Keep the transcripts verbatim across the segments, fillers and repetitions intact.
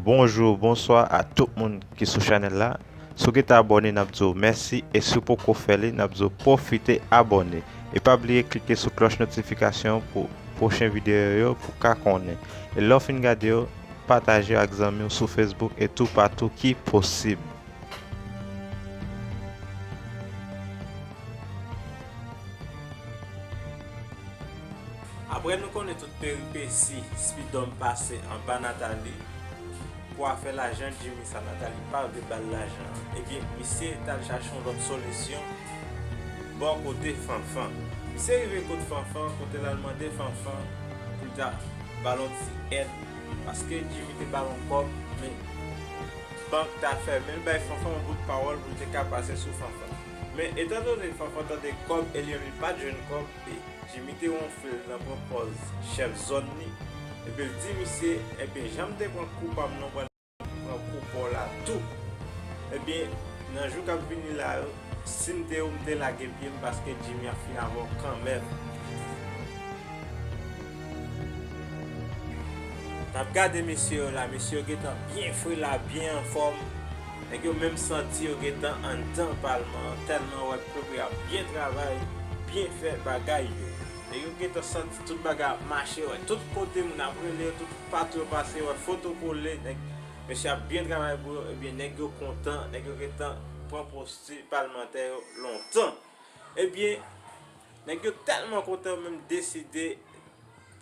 Bonjou, bonswa a tout moun ki sou chanèl la. Si w gentan abòne, n ap di w mèsi, e si w poko fè li, n ap di w pwofite abòne. E pa bliye klike sou klòch notifikasyon pou pwochen videyo yo pou w ka konnen. E lè w fin gade yo, pataje yo ak zanmi w sou Facebook e toupatou ki posib. Apre nou konnen tout peripesi Spidòm pase anba Nathalie pou afè lajan Jimmy sa, Nathalie pa vle ba l lajan an, ebyen, misye t al chache yon lòt solisyon bò kote Fanfan. Misye rive kot Fanfan, kote l al mande Fanfan pou l ta ba l yon ti èd, paske Jimmy te ba l yon kòb, men bank ta fèmen, l bay Fanfan yon bout pawòl pou l te ka pase sou Fanfan. Men etandone Fanfan tande kòb e li menm li pa t jwenn kòb, e Jimmy te wonfle l nan pran pòz chèf zòn li, epi l di misye, ebyen, jan m te pran kou pa m nan, pral pran kou pa w la tou. Ebyen, nan jou k ap vini la yo, si m te ou, m te lage pye m paske Jimmy ap fin avè w kanmenm. N ap gade mesye yo la, mesye yo gentan byen fre la, byen anfòm. Nèg yo menm santi yo gentan anndan palman an, tèlman wè pèp la ap byen travay, byen fè bagay yo. Nèg yo gentan santi tout bagay ap mache, wè tout kote moun ap rele yo, tout patou yo pase, wè foto kole, nèg, mesye ap byen travay pou yo, ebyen, nèg yo kontan, nèg yo gentan pran posti palmantè yo lontan. Ebyen, nèg yo tèlman kontan, yo menm deside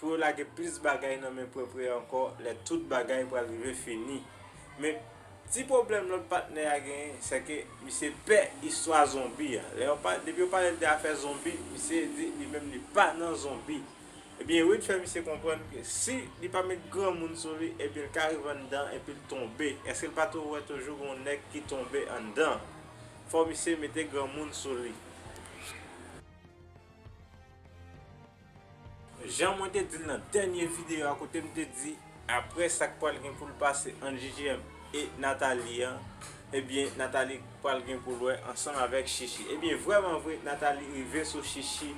pou yo lage plis bagay nan men Prèprè ankò, lè tout bagay pral rive fini. Men, ti pwoblèm lòt patnè a genyen, se ke misye pè istwa zonbi a. Lè yo pa, depi yo pale de afè zonbi, misye di li menm li pa nan zonbi. Ebyen, Wid fè misye konprann ke si li pa met granmoun sou li, ebyen, l ka rive anndan epi l tonbe. Èske l pa tou wè toujou gen yon nèg ki tonbe anndan? Fò misye mete granmoun sou li. Jan mwen te di l nan dènye videyo a, kote m te di, apre sa k pral gen pou l pase ant J J M e Nathalie an, ebyen, Nathalie pral gen pou l wè ansanm avèk Chichi. Ebyen, vrèman vre, Nathalie rive sou Chichi,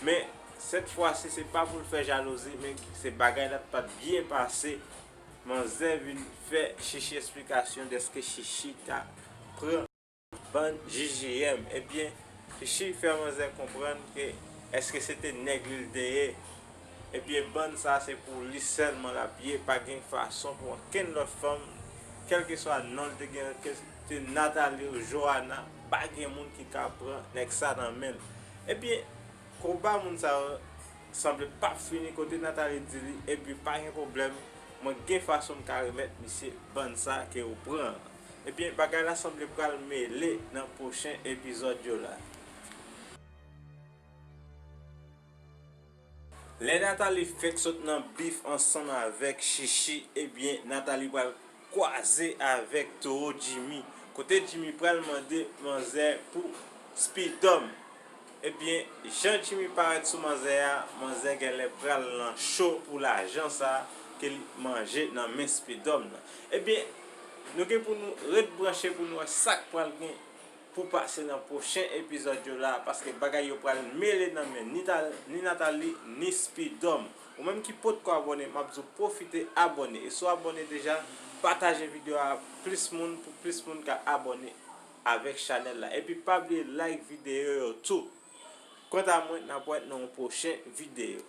men sèt fwa si, se pa pou l fè jalouzi, men se bagay la t pa t byen pase. Manzè vin fè Chichi esplikasyon dèske Chichi ta pran bann J J M. Ebyen, Chichi fè manzè konprann ke èske se te nèg li l te ye. Ebyen, bann sa se pou li sèlman l ap ye, pa gen fason pou ankenn lòt fanm, kèlkeswa non l te gen, ke se te Nathalie ou Johanna, pa gen moun ki ka pran nèg sa nan men l. Ebyen, konba moun sa yo sanble p ap fini, kote Nathalie di li, ebyen, pa gen pwoblèm, mwen gen fason m ka remèt misye bann sa ke ou pran an. Ebyen, bagay la sanble pral mele nan pwochen epizòd yo la. Lè Nathalie fèk sot nan bif ansanm avèk Chichi, ebyen, Nathalie pral kwaze avèk towo Jimmy, kote Jimmy pral mande manzè pou Spidòm. Ebyen, jan Jimmy parèt sou manzè a, manzè genlè pral nan cho pou lajan sa ke li manje nan men Spidòm nan. Ebyen, nou gen pou nou ret branche pou nou wè sa k pral gen pou pase nan pwochen epizòd yo la, paske bagay yo pral mele nan men ni, ni Nathalie, ni Spidòm. Ou menm ki potko abòne, m ap di w pwofite abòne. E si w abòne deja, pataje videyo a plis moun, pou plis moun ka abòne avèk chanèl la. Epi pa bliye like videyo yo tou. Kanta mwen, n ap wè nan yon pwochen videyo.